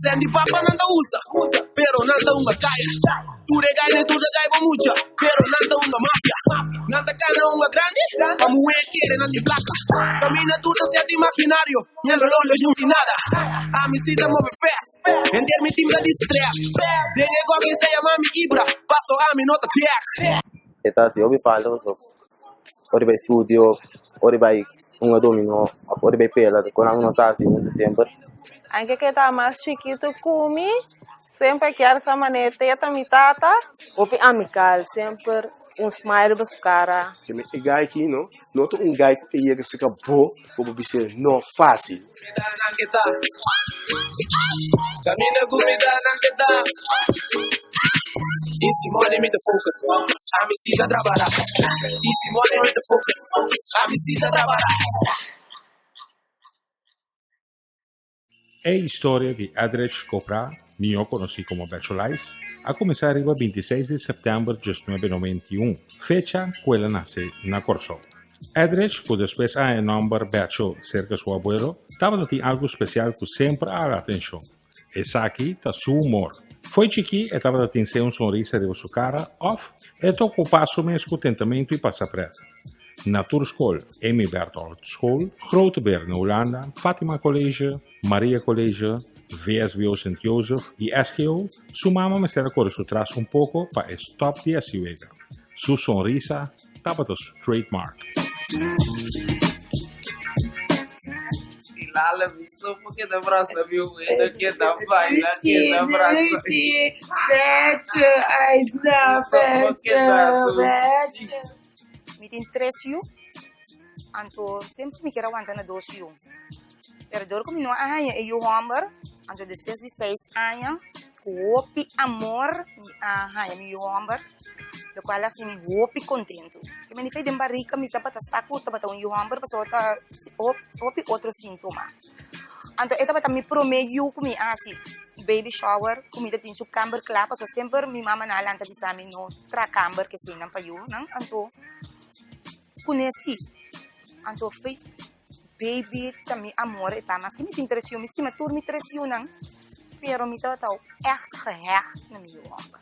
Sandy papa nan ta usa, pero nan ta hunga kaya. Tur e gai tur ta gai pa mucha, pero nan ta hunga mafia. Nan ta kana hunga grandi, pa muhé kere nan tin plaka. Kaminda tur ta sèt imaginario, ña lo lo no tin nada. Ami si ta move fast, henter mi team ta distrèk. Den e gòg'i sa yama mi Ibra, paso ami no ta trèk. E ta hasi hopi falta pasobra ora bai studio, ora bai hunga dominó òf ora bai pela ku nan nos ta hasi huntu semper. Anke ke ta mas chikitu ku mi, semper kier sa manera teta mi tata. Hopi amical, semper un smile riba su cara. E guy aki no, no ta un guy ku ta yega cerca bo pa bo bis'é no fácil. E historia di Edrich Copra, mihó konosí komo Becholais, a kuminsá riba 26 di sèptèmber 1991, fecha ku el a nase na Kòrsou. Edrich, ku despues a haña e nòmber Becho serka su abuelo, tabata tin algu spesial ku semper a hala atenshon. Esaki ta su humor. Fo'i chikí e tabata tin sea un sonrisa riba su kara òf e ta okupá su mes ku tentamentu i pasa prèt. Natuurschool, Emmy Berthold School, Grote Beer na Hulanda, Fatima College, Maria College, VSBO Sint Jozef y SGO, su mama mester a kore su tras un poko pa e stop di hasi wega. Su sonrisa tabata su trademark. Lala mi so por keda brasa mi wena keda baila keda brasa. Dushi, Becho, ay no, Becho, Becho. Mi tin tres yu, anto semper mi kier a wanta na dos yu. Pero dor ku mi no a haña e yu hòmber, anto despues di seis aña, ku hopi amor mi a haña mi yu hòmber, lokual a hasi mi hopi kontentu. Ke meni fe den barika mi tabata sa ku tabata un yu hòmber pasobra ta hopi otro síntoma. Anto e tabata mi promé yu ku mi a hasi baby shower ku mi ta tin su kamber kla pasobra semper mi mama nan a lanta bisa mi no traha kamber ke eseinan pa yunan anto kuné si. Anto fi baby ta mi amor e ta maske mi tin tres yu mi stima tur mi tres yunan pero mi tabata ègt gehègt na mi yu hòmber.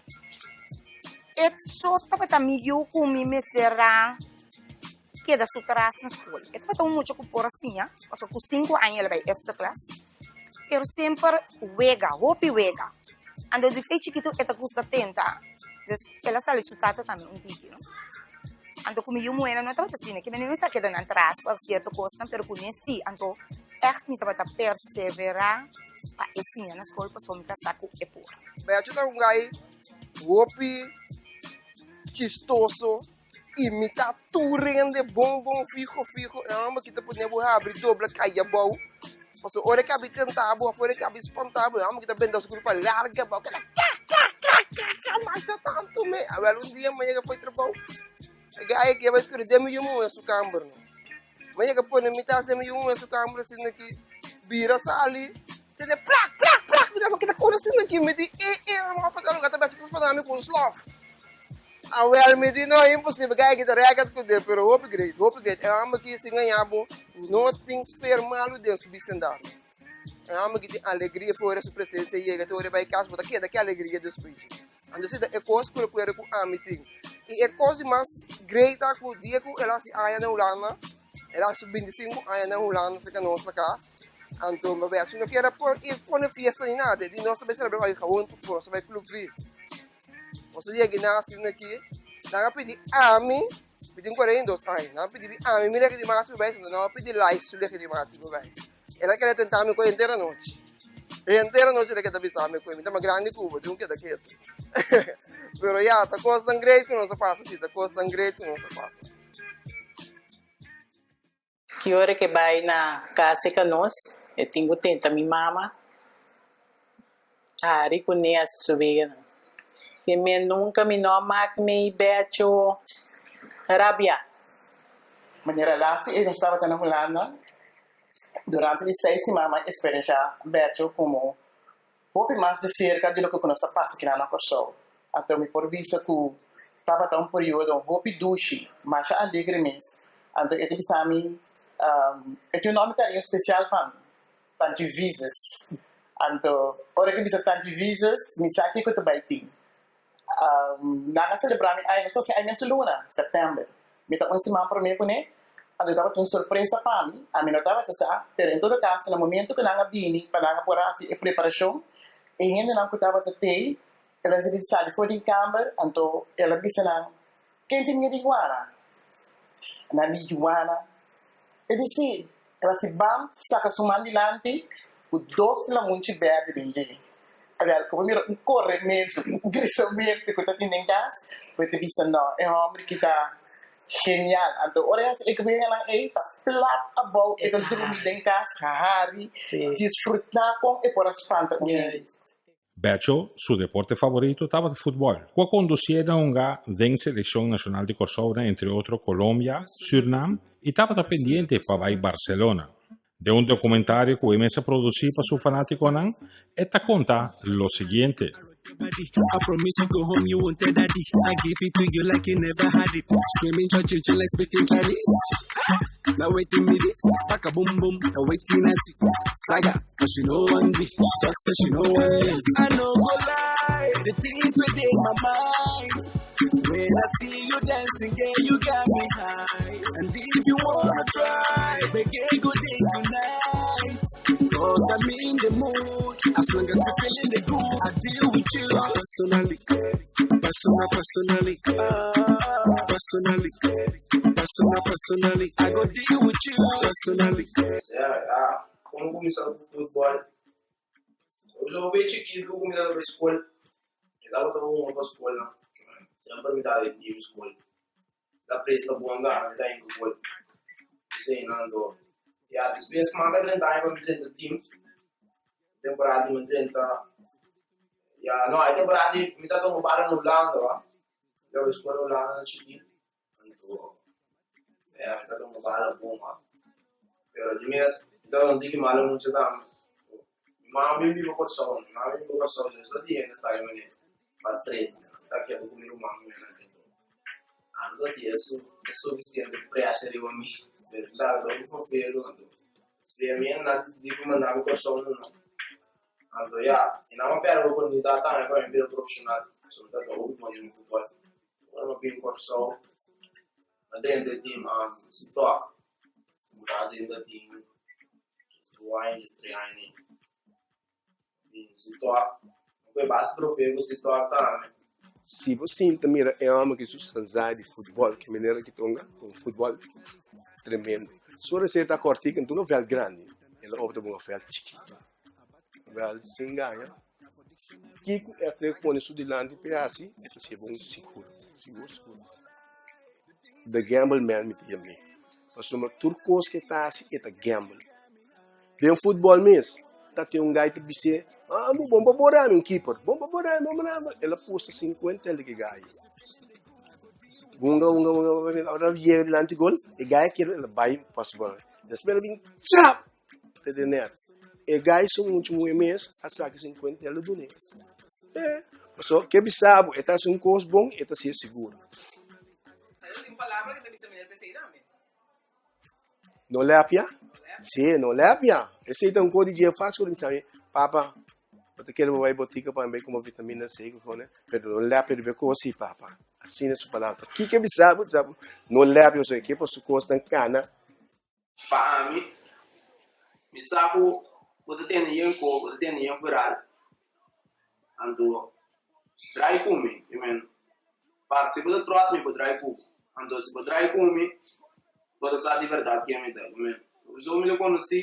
E so tabata mi yu ku mi mester a. keda su tras na skol. E tabata un mucha ku por a siña, pasobra ku sinku aña el a bai eerste klas, pero semper wega, hopi wega. Anto di fe chikitu e ta gusta tenta, dus el a sali su tata tambe un tiki, no. Anto ku mi yu muhénan no tabata asina, ke mi no mester a keda nan tras pa sierto kosnan, pero ku mi si, anto ègt mi tabata perseverá pa e siña na skol pasobra mi ta sa ku e por. Becho ta un gai hopi chistoso. Imitá tur hende bon bon fiho fiho e homber ki ta pone bo habri dobla kai abou pasobra ora e kabi tenta bo of ora e kabi spanta bo e homber ki ta benta su kurpa larga abou keda ka ka ka ka ka masha tantu me awel un dia mi yega foi trabou e gai aki a bai skuri den mi yu muhe su kamber no mi yega pone mi tas den mi yu muhe su kamber asina ki bira sali tende plak plak plak mi ta keda kore asina ki mi di e e mi ta spanta mi ku un slof. Awel mi di no imposible kaya kita record ku de pero hopi great hopi great e homber ki sin gaña bo no tin sfeer malu den su bisendario e homber ki tin alegria for su presencia yega te ora e bai kas bo ta keda ki alegria despues anto si ta e kos ku recuerdo ku ami tin i e kos di mas great ta ku dia ku el hasi aña na Hulanda el hasi su 25 aña na Hulanda cerca nos na kas anto mi a no kier a pone fiesta ni nada di nos ta bai celebra gewoon por nos ta bai club V. Nos a yega na asina aki, nan a pidi ami, mi tin 42 aña, nan a pidi ami mi legitimatie bewijs, nan a pidi Lais su legitimatie bewijs. El a kere tenta mi ku henter anochi. Henter anochi el a keda bisa mi ku mi ta mas grandi ku bo, tin ku keda ketu. Pero ya, ta kosnan great ku nos a pasa si, ta kosnan great ku nos a pasa. Ki ora ke bai na kas e ka nos, e tin ku tenta mi mama hari kuné hasi su weganan. Ke mi nunka mi no a mak mi becho rabia. Manera lasi e nos tabata na Hulanda, durante di seis siman mi a eksperenshá becho komo hopi mas di serka di loke ku nos a pasa kinan na Kòrsou. Anto mi por bisa ku tabata un periodo hopi dushi, masha alegre mes. Anto e ta bisa mi, e tin un nòmber kariño spesial pa mi, Panchi Vises. Anto ora ku bisa tanchi visas, mi sa kiko ta bai tin. Nan a selebrá mi aña, nos ta hasi aña mesun luna, sèptèmber. Mi ta un siman promé kuné, anto tabata un sorpresa pa mi, ami no tabata sa, pero en todo kaso na momento ku nan a bini pa nan a por hasi e preparashon, e hendenan ku tabata tei, el a di sali for di kamber, anto el a bisa nan, Ken tin miedu Juana? Nan di, Juana? E di, Sí. El a si bam saka su man dilanti ku dos lamunchi bèrdè den dje. Awèl, ku bo mira un korementu, un gritamentu ku ta tin den kas, bo ta bisa, No, e hòmber ki ta genial. Anto ora e hasi e kweganan ei, ta plat abou, e ta drumi den kas, hari, disfrutá kon e por a spanta un hende. Becho su deporte favorito tabata futbòl, ku a kondusié na hunga den selekshon nashonal di Kòrsou na entre otro Colombia, Sürnam i tabata pendiente pa bai Barcelona. Den un dokumentario ku e mes a produsí pa su fanátikonan, e ta konta lo siguiente. Kon kuminsá ku futbòl? Ora mi tabata chikitu ku mi tabata bai skol, mi tabata hunga pa skol nan. Semper mi tabata den team skol. Ta presta bon gana, mi ta hinka gol. Esei nan do. Ya, despues manga 30 aña pa mi drenta team. Temporada di mi drenta, ya, no, e temporada di mi tabata hunga bala na Hulanda, wa. Mi tabata bai skol na Hulanda na chikí. Anto, ya, mi tabata un bala bon, ha. Pero di mes, mi tabata un tiki malo mucha tambe. Mi mama bin biba Kòrsou, mi mama bin biba Kòrsou, dus lo di hende sta di manera mas straight. Mi ta keda ku mi ruman muhé nan anto. Anto di e sufisiente pressure riba mi. Pero mi tabata hopi fofelu, anto. Despues mi a disidí pa manda mi Kòrsou numa. Anto ya, i nan a pèrdè oportunidat tambe pa mi bira profeshonal, pasobra mi tabata hopi bon den futbòl. Ora mi a bin Kòrsou, mi a drenta e team Sitok. Mi ta drenta team dos aña, dos tres aña. Bin Sitok, mi kohe basta trofeo ku Sitok tambe. Si bo sinta mira e hòmber ki su sanzai di futbòl, ki manera ki ta hunga un futbòl tremendo. Su reseta kòrtiku, no ta un vèlt grandi, el a opta pa un vèlt chikitu. Wèl, sin gaña, kiko e ta pone su dilanti p'e hasi, e ta hasié bon sigur, sigur, sigur. The gamble man mi ta yam'é, pasobra tur kos ku e ta hasi e ta gamble. Den futbòl mes, ta tin un gai ta bis'é, Ah, bo bon pa bora mi, un keeper, bon pa bora mi, bon pa bora mi. El a pusta sinkuenta el di ki gai. Hunga, hunga, hunga, hunga, ora el yega dilanti gol, e gai a kere el a bai pasa bola. Despues el a bin, chap! Te den net. E gai su mucha muhe mes a saka 50 el a dun'é. Eh, paso ke bisa bo, e ta hasi un kos bon, e ta hasié sigur. Tin palabra ke ta bisa meneer pesey tambe. No lepia? Sí, no lepia. Esei ta un kos di dje fácil ku mi sabi. Papa, bo ta kere bo bai botika pa mi bai kuma vitamina C ku kone, pero no lepia riba e kos si, papa. Asina su palabra. Kiko bisa bo, bisa bo, no lepia, pasobra ke por su kosnan kana. Pa ami, mi sa ku bo ta tende yen ko, bo ta tende yen fueral, anto drai ku mi, i men, pa si bo ta tròt mi bo drai ku bo, anto si bo drai ku mi, bo ta sa di bèrdat ken mi ta, i men, pasobra mi ta konosí,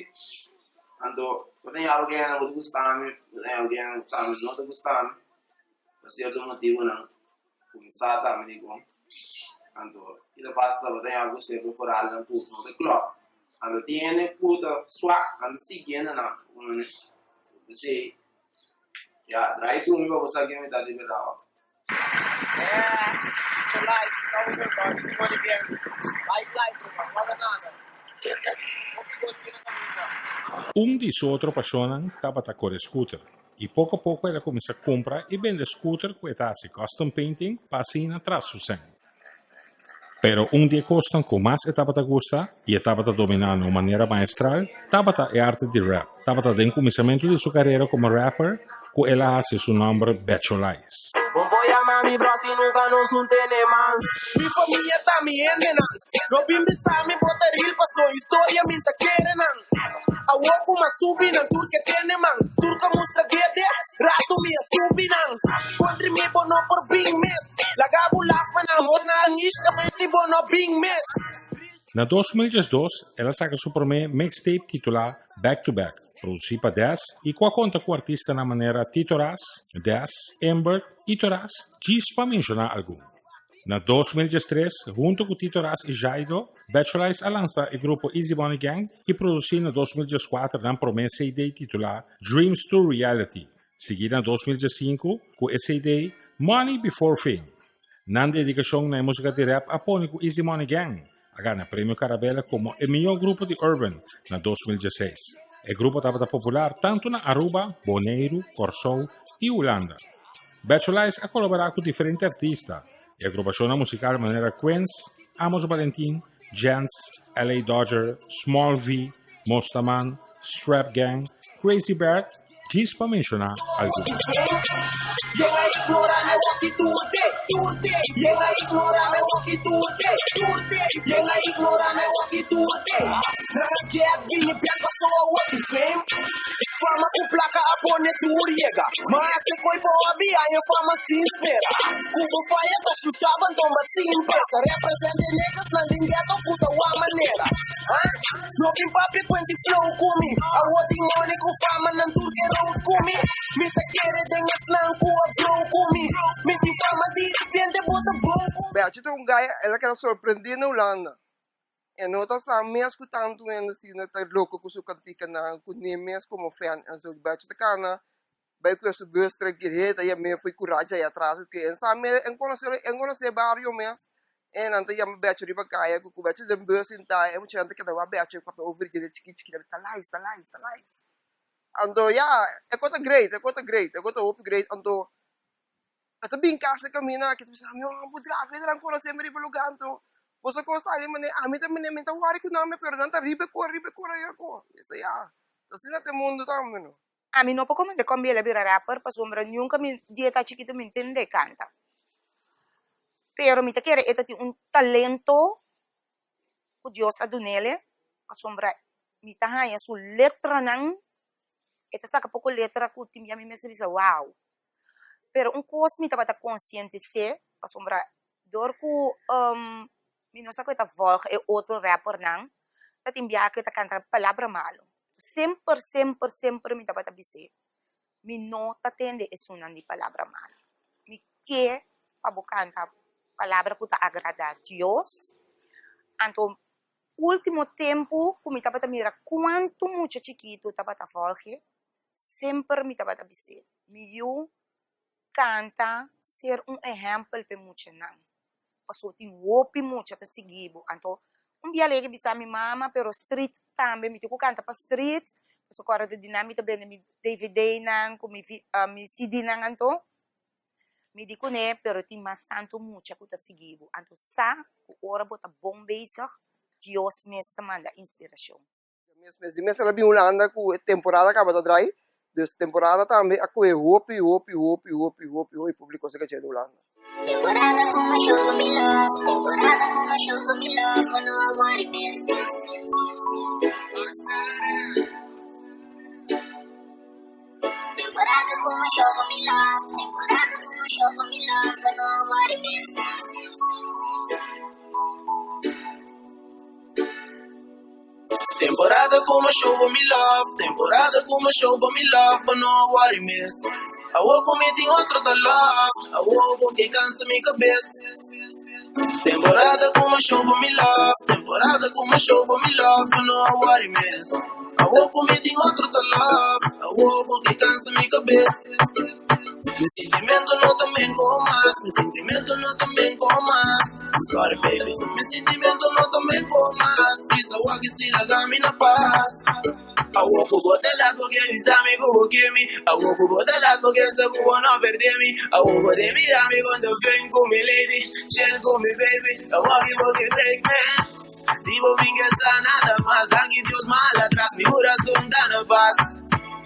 anto bo ta yabi ku hende ku ta gusta mi, bo ta yabi ku hende ku tambe no ta gusta mi, pa sierto motibunan. Kuminsá tambe di kon. Anto i ta pasa tabata tin algu sierto foralnan ku no ta klòp. Anto tin hende ku ta swak, nan ta sigui hende nan. P'esei, ya, drai ku mi pa bo sa ken mi ta di bèrdat wak. Un di su otro pashonnan tabata kore scooter. I poko poko el a kuminsá kumpra i bende scooter ku e ta hasi custom painting pa asina tras su sèn. Pero un di e kosnan ku mas e tabata gusta i e tabata dominá na un manera maestral tabata e arte di rap. Tabata den kuminsamentu di su karera komo rapper ku el a hasi su nòmber Becholais. Bon por yama mi bro si nunca nos un tene man. Mi famia ta mi hendenan. No bin bisa mi bo ta real paso historia mi ta kere nan. Awor ku m'a subi nan tur ke tene man. Tur ka mustra dede rato mi a subi nan. Kontri mi bo no por bin mes. Laga bo laf pa nan bo nan ishka menti bo no bin mes. Na 2012 el a saka su promé mixtape titulá Back to Back, produsí pa Dez i ku a konta ku artistanan manera Tito Ras, Dez, Embert i Toras, djis pa menshoná algun. Na 2013, huntu ku Tito Ras i Jaido, Bachelais a lansa e grupo Easy Money Gang i produsí na 2014 nan promé CD titulá Dreams to Reality, Sigui na 2015 ku e CD Money Before Fame. Nan dedikashon na e músika di rap a pone ku Easy Money Gang a gana Premio Carabela komo e mihó grupo di urban na 2016. E grupo tabata popular tantu na Aruba, Boneiru, Kòrsou i Hulanda. Bachelais a kolaborá ku diferente artista i agrupashonnan musikal manera Queens, Amos Valentin, Gents, LA Dodger, Small V, Mostaman, Strap Gang, Crazy Bert, djis pa menshoná algun. No bin papia cuenti flow cu mi Awo tin money cu fama nan tur ke road cu mi Mi ta kere den esnan cu a grow cu mi Mi tin fama di repente bo ta bon cu mi. Bertje ta un guy el a keda sorprendí na Hulanda. E no ta sa mes ku tantu hende asina ta loko ku su kantikanan ku ni mes komo fan en so. Bertje ta kana bai ku su bus trankilheta y a me fui kuracha ahí atras ku en sa me en konosé en konosé bario mes e nan ta yama Bertje riba kaya ku ku Bertje den bus sinta e muchanan ta keda wak Bertje papia over dje chiki chiki ta lais ta lais ta lais anto ya e kos ta great e kos ta great e kos ta hopi great anto e ta bin kas e kaminda aki ta bisa mi oh bo draf e nan konosé mi riba luga anto boso kos ta ali mane ami ta mane mi ta wòri ku nan pero nan ta riba e kor riba e kor riba e kor mi bisa ya asina ta e mundu tambe no. Ami no por komende kon Biel a bira rapper pasobra nunka mi di e ta chikitu mi ntende kanta. Pero mi ta kere e ta tin un talento ku Dios a dunele pasobra mi ta haña su letranan, e ta saka poko letra ku tin bia mi mester bisa wow. Pero un kos mi tabata konsientis'é pasobra dor ku mi no sa ku e ta vòlg e otro rappernan ta tin bia ku e ta kanta palabra malu. Semper, semper, semper mi tabata bis'é, Mi no ta tende esunnan di palabra malu. Mi ke pa bo kanta palabra ku ta agradá Dios. Anto, último tempu ku mi tabata mira kuantu mucha chikitu tabata vòlg'é, semper mi tabata bis'é, Mi yu, kanta ser un ehèmpel pa e muchanan. Pasobra tin hopi mucha ta sigui bo. Anto un bia alegre bisa mi mama pero street tambe mi tin ku kanta pa street pasobra ku ora di nan mi ta bende mi dvdnan ku mi mi cdnan anto mi di kuné pero tin mas tantu mucha ku ta sigui bo. Anto sa ku ora bo ta bon bezig Dios mes ta manda inspirashon. Mes mes di mes el a bin Hulanda ku e temporada kaba ta drai, dus temporada tambe a kohe hopi hopi hopi hopi hopi hopi publiko serka dje di Hulanda. Temporada ku ma show mi love, temporada ku ma show mi love, bo no a worry mes. Temporada ku ma show mi love, temporada ku ma show mi love, bo no a worry mes. Temporada ku mi show mi love Temporada ku mi show mi love Bo no a worry mes Awor ku mi tin otro ta love Awor bo ke kansa mi kabes Temporada ku mi show mi love Temporada ku mi show mi love Bo no a worry mes Awor ku mi tin otro ta love Awor bo ke kansa mi kabes Mi sintimento no ta menko mas Mi sintimento no ta menko mas I'm sorry baby Mi sintimento no ta menko mas Bisa wak si laga mi na pas. Awor ku bo ta lat bo ke bisa mi ku bo ke mi Awor ku bo ta lat bo ke sa ku bo no perde mi Awor bo den mira mi kon ta fen ku mi lady Chill ku mi baby Awor ki bo ke break me Di bo mi ke sa nada mas Danki Dios mal atras mi kurason ta na pas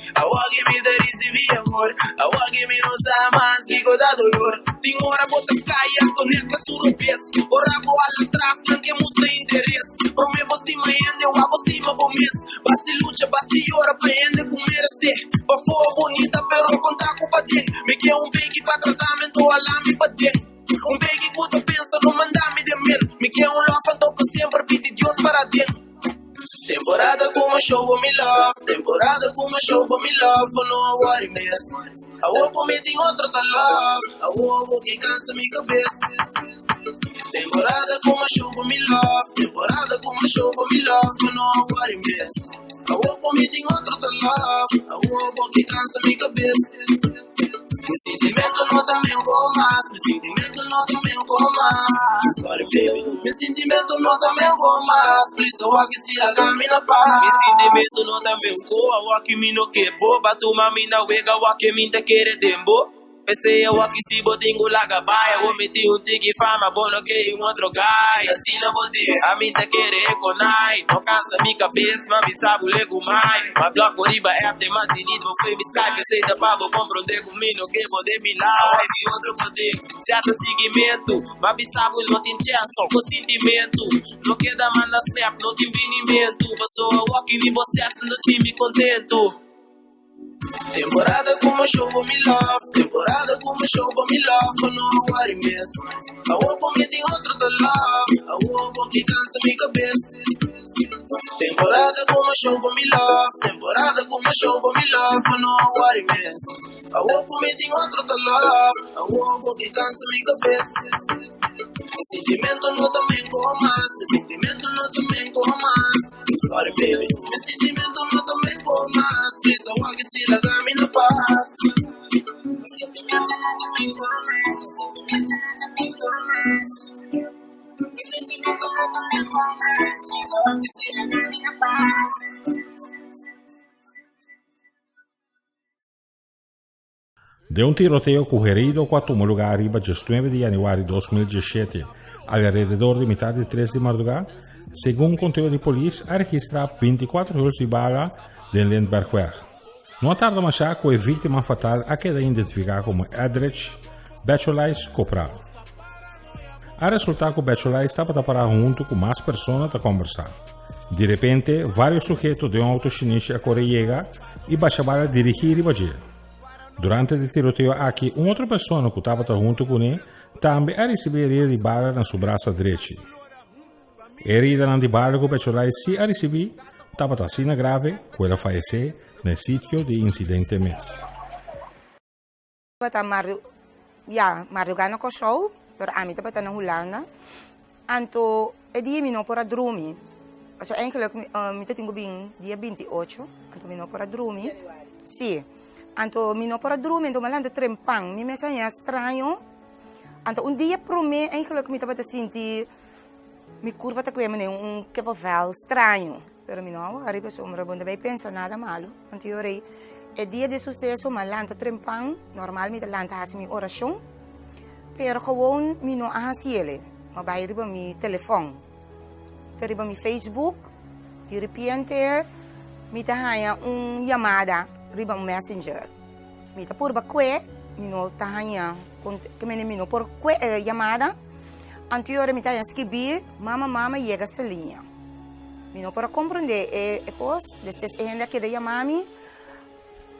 Awor ki mi ta risibi amor Awor ki mi no sa mas kiko ta dolor Tin ora bo ta kai anto net ta su robes Ora bo al atras nan ke mustra interes Prome bo stima hende wak bo stima bo mes Basti lucha basti yora pa hende ku merese Pafó bonita pero konta ku paden Mi ke un beki pa tratami anto alami paden Un beki ku ta pensa no mandami den men Mi ke un lòf anto pa semper pidi Dios para den. Temporada ku mi show bo mi love Temporada ku mi show bo mi love Bo no a worry mes Awor ku mi tin otro ta love Awor bo ke kansa mi kabes Temporada ku mi show bo mi love Temporada ku mi show bo mi love Bo no a worry mes Awor ku mi tin otro ta love Awor bo ke kansa mi kabes Mi sintimento no ta menko mas Mi sintimento no ta menko mas Sorry baby Mi sintimento no ta menko mas Please awor ki si laga mi na pas Mi sintimento no ta menko Awor ki mi no ke bo Ba tuma mi na wega Awor ke mi ta kere den bo P'esei awor ki si bo tin ku laga bai Awor mi tin un tiki fama Bo no ke un otro guy Asina bo di Ami ta kere e konai No kansa mi kabes Ma mi sa bo legu mai Ma blok bo riba app te mantinit Bo foi mi Skype Esei ta pa bo komprondé ku mi no ke bo den mi life I otro kote Sèrto siguimentu Ma bisa bo no tin chèns Ku sintimentu No keda manda snap No tin binimentu Paso awor ki ni bo sèkso No sinti mi kontentu. Temporada ku mi show bo mi love Temporada ku mi show bo mi love Bo no a worry mes Awor ku mi tin otro ta love Awor bo ke kansa mi kabes Temporada ku mi show bo mi love Temporada ku mi show bo mi love Bo no a worry mes Awor ku mi tin otro ta love Awor bo ke kansa mi kabes Mi sintimento no ta menko mas Mi sintimento no ta menko mas Sorry baby Mi sintimento no ta menko mas Please awor ki si laga mi na pas Mi sintimento no ta menko mas Mi sintimento no ta menko mas Mi sintimento no ta menko mas Please awor ki si laga mi na pas. Den un tiroteo ku herido ku a tuma lugá ariba diesnuebe di yanüari 2017, alrededor di mitad di tres di mardugá, segun konteo di polis a registrá 24 huls di bala den Lindbergweg. No a tarda mashá ku e víktima fatal a keda identifiká komo Edrich Becholais Kopral. A resultá ku Becholais tabata pará huntu ku mas persona ta kòmbersá. Di repente, vários suheto den un outo shinishi a kore yega i basha bala dirigí riba dje. Durante di tiroteo aki, un otro persona ku tabata huntu kuné tambe a risibí herida di bala na su brasa drechi. E heridanan di bala ku Becholai sí a risibí tabata asina grave ku el a fayesé na e sitio di insidente mes. Tabata Mario, ya, Mario gana Kòrsou, pero ami tabata na Hulanda. Anto e dia mi no por a drumi. Pasobra eigenlijk mi ta tin ku bin dia 28, anto mi no por a drumi. Sí. Anto mi no por a drumi, anto mi a lanta trempan. Mi mes a haña straño. Anto un dia promé eigenlijk mi tabata sinti mi kurpa ta kue manera un kippenvel straño. Pero mi no a wòri pasobra bo no ta bai pensa nada malu. Anto yo rei, e dia di suseso mi a lanta trempan, normal mi ta lanta hasi mi orashon, pero gewoon mi no a hasi el. Mi a bai riba mi telefòn, ta riba mi Facebook, di repente mi ta haña un yamada riba un messenger. Mi ta purba kue, mi no ta haña, mi no por kue e yamada. Anto yo mi ta haña skibí, mama, mama yega Saliña. Mi no por a comprende e e cos, despues e hende a keda yama mi,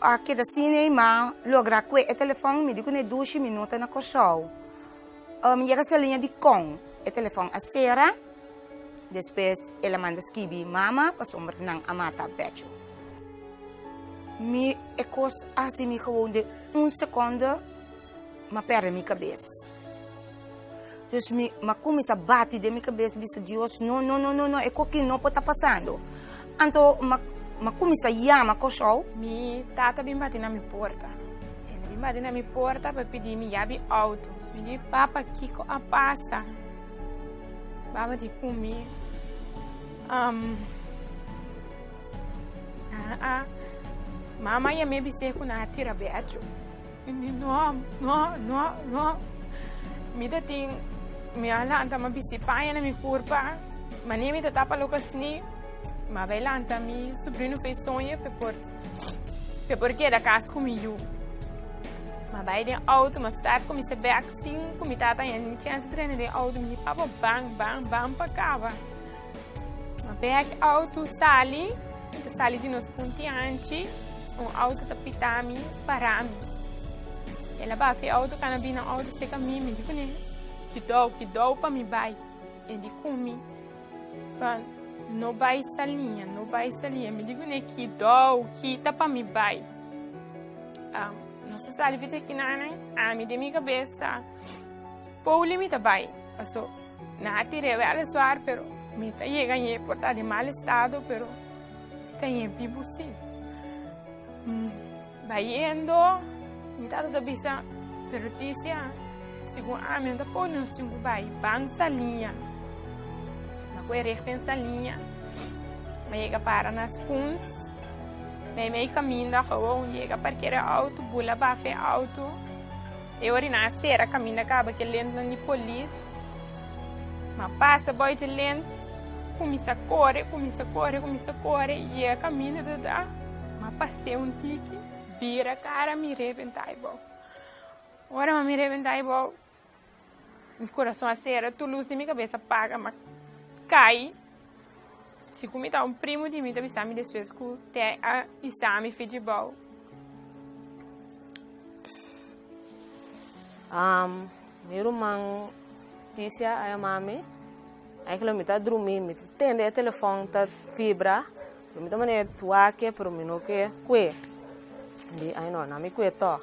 a keda sin ei, ma logra cue e telefon, mi di cune dushi mi no ta na Corsou. Mi yega Saliña dicon e telefon a cera, despues el a manda skibi mama pasobra nan a mata Becho. Mi e cos a haci mi gewoon den un seconde m'a perde mi cabes. Dus mi m'a cuminsa bati den mi cabes bisa Dios no no no no no e coki no por ta pasando. Anto m'a m'a cuminsa yama Corsou. Mi tata bin bati na mi porta. El a bin bati na mi porta pa pidi mi yabi auto. Mi di, Papa, kiko a pasa? Baba di ku mi, um, a mama yam'é bis'é ku nan a tira becho. Mi di no, no, no, no. Mi ta tin, mi a lanta mi a bisti paña na mi kurpa, manera mi ta tapa loke asni, mi a bai lanta mi subrino p'e soña p'e por p'e por keda kas ku mi yu. Mi a bai den outo, mi a start kuminsá bèk sin ku mi tata haña ni chèns di drenta den outo. Mi di papa ban, ban, ban pa kaba. Mi a bèk outo sali. Mi ta sali di nos punti anchi, un auto ta pita mi, para mi. El a bafa e auto, kana bini nan auto seka mi, mi di kuné, kidou, kidou pa mi bai. E di ku mi, pa no bai saliña, no bai saliña. Mi di kuné, kidou, kita pa mi bai. Um, nos ta sali pita kinanan, ami den mi kabes ta, Pouli mi ta bai, paso nan a tir'é wèliswaar pero mi ta yega ñe por ta den mal estado pero mi ta ñe bibu sí. Bayendo mi tata ta bisa pero Ticia segun ami no ta pone nos tin ku bai ban Saliña. Mi a kohe richting Saliña mi a yega para na Spoons meimei kaminda gewoon yega parkera e auto bula bafa e auto. E ora nan a sera kaminda kaba ke lentnan di polis. Ma pasa boi dje lent, kuminsá kore, kuminsá kore, kuminsá kore, yega kaminda ta da, ma pas'é un tiki, bira kara mi rebentá e bou. Ora ma mi rebentá e bou, mi kurason a sera, tur lus di mi kabes a paga, ma kai. Si ku mi ta un primu di mi ta bisa mi despues ku te a isa mi fidji bou. Um, mi ruman Ticia a yama mi. Eigenlijk mi ta drumi, mi ta tende e telefon ta vibra. Mi ta manera wak pero mi no ke kue. Di ai no, na mi kue tog.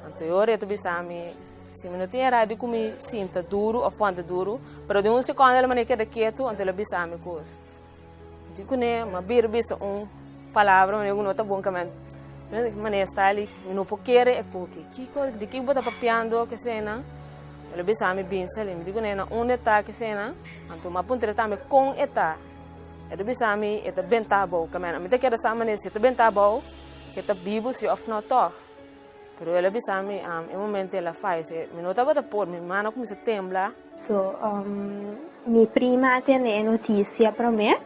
Anto e ora e ta bisa mi, si mi no tin e radio ku mi sinta duru of wanta duru, pero den un sekondo el a manera keda ketu, anto el a bisa mi kos. Di kuné mi a bira bisa un palabra manera ku no ta bon kamen. Manera sta ali, mi no por kere e koki. Kiko, di kiko bo ta papiando kesena? El a bisa mi bin sali. Mi di kuné na unda e ta kesena? Anto mi a puntra tambe kon e ta. E ta bisa mi e ta benta abou. Kamen mi ta keda sa manera si e ta benta abou, ke ta bibu si of no tog. Pero el a bisa mi e momento el a fayese. Mi no tabata por, mi mano a kuminsá tembla. So, mi prima a tende e notisia promé,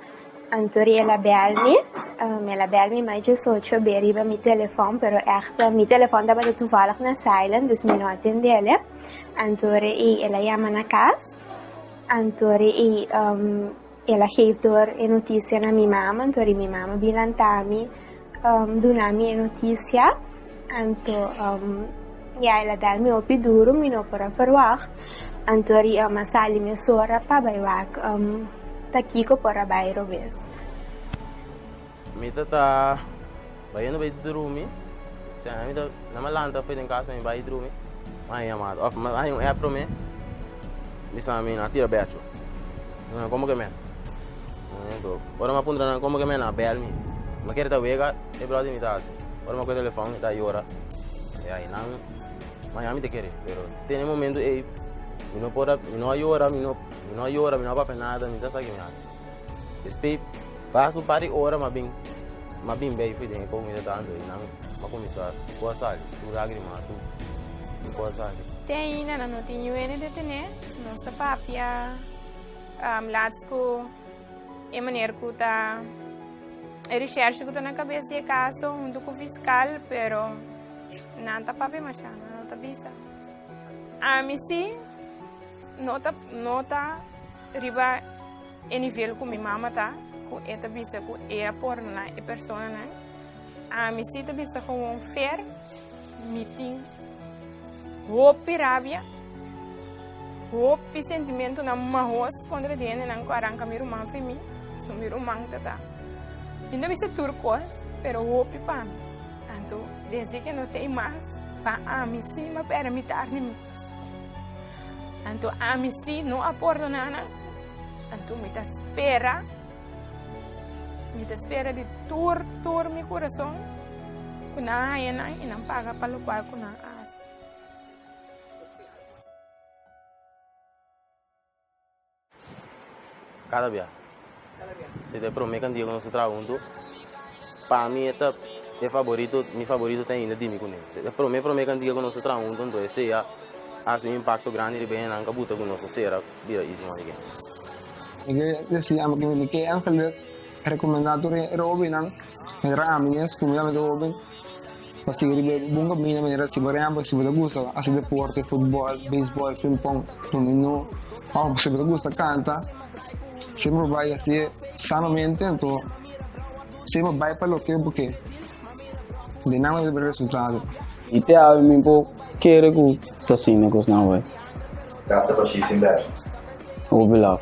anto ri el a bèl mi. El a bèl mi mas diesocho be riba mi telefòn, pero ègt mi telefòn tabata toevallig na silent, dus mi no a tendele. Anto ri el a yama na kas, anto ri el a geef door e notisia na mi mama, anto ri mi mama bin lanta mi, duna mi e notisia, anto ya el a dal mi hopi duru, mi no por a verwacht, anto ri a sali mesora pa bai wak ta kiko por a bai robes. Mi ta ta bayendo bai drumi, osea mi ta na mi a lanta for den kas mi bai drumi, mi a haña yamada òf mi a haña un app promé bisa mi nan a tira bècho. Mi nan komo ke men? Ora mi a puntra nan komo ke men nan a bèl mi. Mi a kere ta wega e bròder mi ta hasi. Ora mi a kohe telefòn e ta yora. Ya i nan mañana mi ta kere pero te na e momento ei mi no por a mi no a yora mi no mi no a yora mi no a papia nada mi ta sa ke mi hasi. Despues basta un par di ora mi a bin mi a bin bei for den e comida tanto i nan a cuminsa cu a sali tur lagrima tur cu a sali. Te ainda nan no tin yu hende detené, nos a papia laatst ku e meneer ku ta e recherche ku ta na kabes di e kaso huntu ku fiskal pero nan ta papia masha nan no ta bisa. Ami si no ta no ta riba e nivel ku mi mama ta, ku e ta bisa ku e a pordoná e personanan. Ami si ta bisa gewoon fer, mi tin hopi rabia, hopi sentimentonan mahos kontra di hendenan ku a ranka mi ruman fi mi, so mi ruman ta ta. Mi no ta bisa tur kos, pero hopi pa mi. Anto, desde ke no t'ei mas, pa ami si mi a pèrdè mi tardi mi. Anto ami si no a pordoná nan, anto mi ta spera, mi ta spera di tur, tur mi kurason ku nan haña nan i nan paga pa lokual ku nan a hasi. Kada bia. Si ta e prome kandia ku nos ta traha huntu. Pa mi e ta e favorito, mi favorito ta ainda Dimi Kuné. E prome prome kantika ku nos a traha huntu anto esei a hasi un impakto grandi riba hendenan ku a buta ku nos a sera bira Easy Money Gang. Mi ke desi ami ke mi ke eigenlijk rekomendá tur e hóbennan, manera ami mes ku mi tambe ta hóben, pa sigui riba e bon kaminda manera si por ehèmpel si bo ta gusta hasi deporte, futbòl, beisbòl, pimpòn, dominó, òf si bo ta gusta kanta, semper bo bai hasié sanamente anto. Si bo bai pa loke bo ke, di nan bo ta bira resultado. I te awe mi por kere ku ta asina kosnan bai. Gasta pa shi sin bèsh. Hopi laf.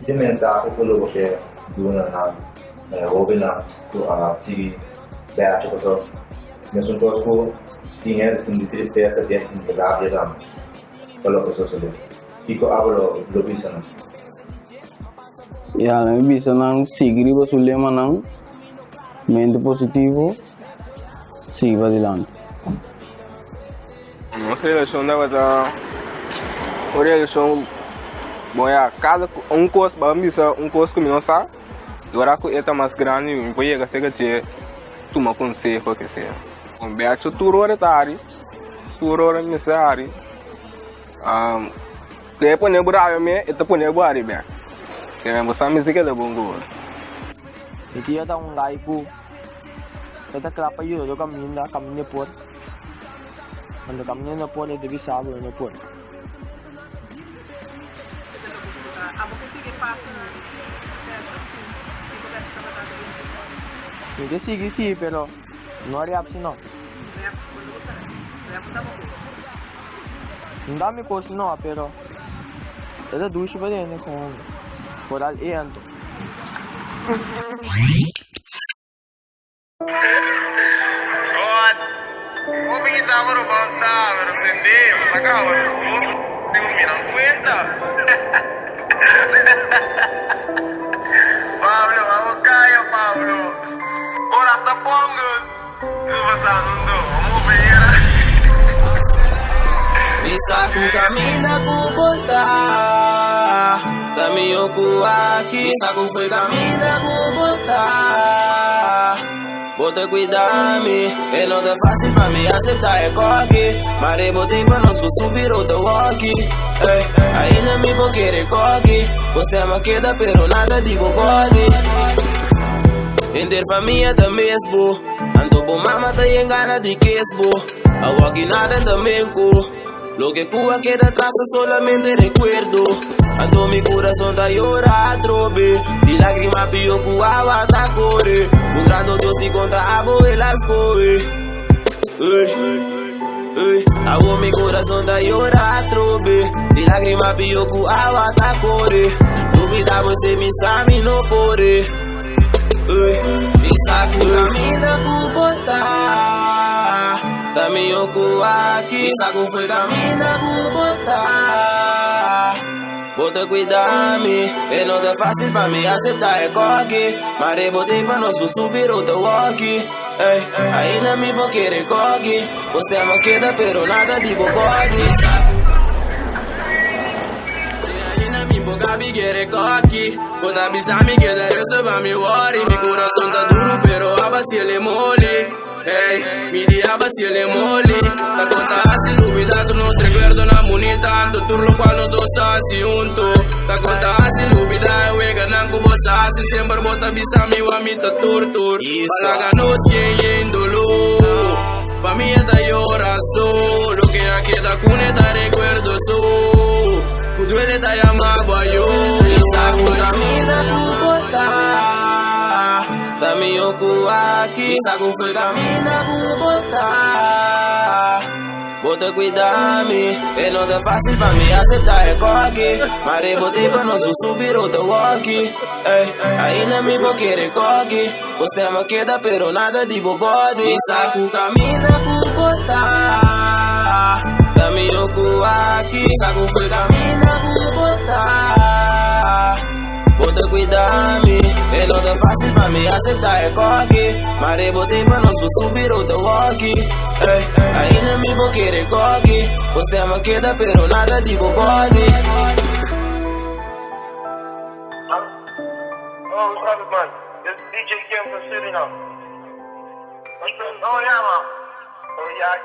Ki mensahe ku lo bo ke duna na e hóbennan ku a sigui bècha pasobra mesun kos ku tin hende sinti tristesa tin hende sinti rabia tambe pa loke sosodé. Kiko abo lo bisa nan? Ya, mi bisa nan sigui riba su lemanan, mente positivo, sigui padilanti. Nos relashon tabata un relashon bon ya kada un kos bo a bisa un kos ku mi no sa ora ku e ta mas grandi mi por yega serka dje tuma konseho ke sea. Becho tur ora e ta hari tur ora mi mester hari. Ku e pone bo rabia me, e ta pone bo ariba. Te bo sa mester keda bon ku bo. Mi tia ta un gai ku e ta kla pa yuda tur kaminda, kaminda e por. Cuando kaminda no por, e ta bisa bo e no por. Mi ta sigui si, pero no rap si no. No da mi cos no, pero e ta dushi pa dende con coral e anto. Mi sa ku kaminda ku bo ta, ta mihó ku aki. Mi sa ku foi kaminda ku bo ta, bo ta kuida mi. E no ta fásil pa mi aseptá e koki, mare bo tin pa nos por subi rota woki. Ey, ainda mi por kere koki, bo stem a keda pero nada di bo body. Henter famia ta mes bo. Anto bo mama ta yen gana di kes bo. Awor aki nada ta menko. Loke ku a keda atras ta solamente rekuerdo. Anto mi kurason ta yora atrobe. Di lagrima pio ku awa ta kore. Puntrando Dios dikon ta abo el a skohe. Ey, ey, awor mi kurason ta yora atrobe. Di lagrima pio ku awa ta kore. Dubida bo si mi sa mi no por. Mi sa ku kaminda ku bo ta, ta mihó ku aki. Mi sa ku foi kaminda ku bo ta, bo ta kuida mi. E no ta fásil pa mi aseptá e koki, mare bo tin pa nos por subi rota woki. Ey, ainda mi por kere koki, bo stem a keda pero nada di bo body. Ainda mi por gabi kere koki. Bo ta bisa mi ke ta resto pa mi worry. Mi corazón ta duro pero aba si el e moli. Hey, mi di aba si el e moli. Ta conta asi lubida tur nos recuerdonan bunita. Anto tur locual nos dos ta hasi hunto. Ta conta asi lubida e weganan cu bo sa hasi. Semper bo ta bisa mi wa mi ta tur tur. Pa laga nos yen yen dolor. Pa mi e ta yora so. Loke a keda cune ta recuerdo so. Ku duele ta yama bo ayo. Sa ku kaminda ku bo ta, ta mihó ku aki. Sa ku foi kaminda ku bo ta, bo ta kuida mi. E no ta fásil pa mi aseptá e koki, mare bo tin pa nos por subi rota woki. Ey, ainda mi por kere koki, bo stem a keda pero nada di bo body. Sa ku kaminda ku bo ta, ta mihó ku aki. Sa ku foi kaminda ku bo ta, bo ta kuida mi. E no ta fásil pa mi aseptá e koki, mare bo tin pa nos por subi rota woki. Ey, ainda mi por kere koki, bo stem a keda pero nada di bo body. Oh, hoe gaat het man? Dit is DJ Kim van Suriname. Oh ja man. Oh ja.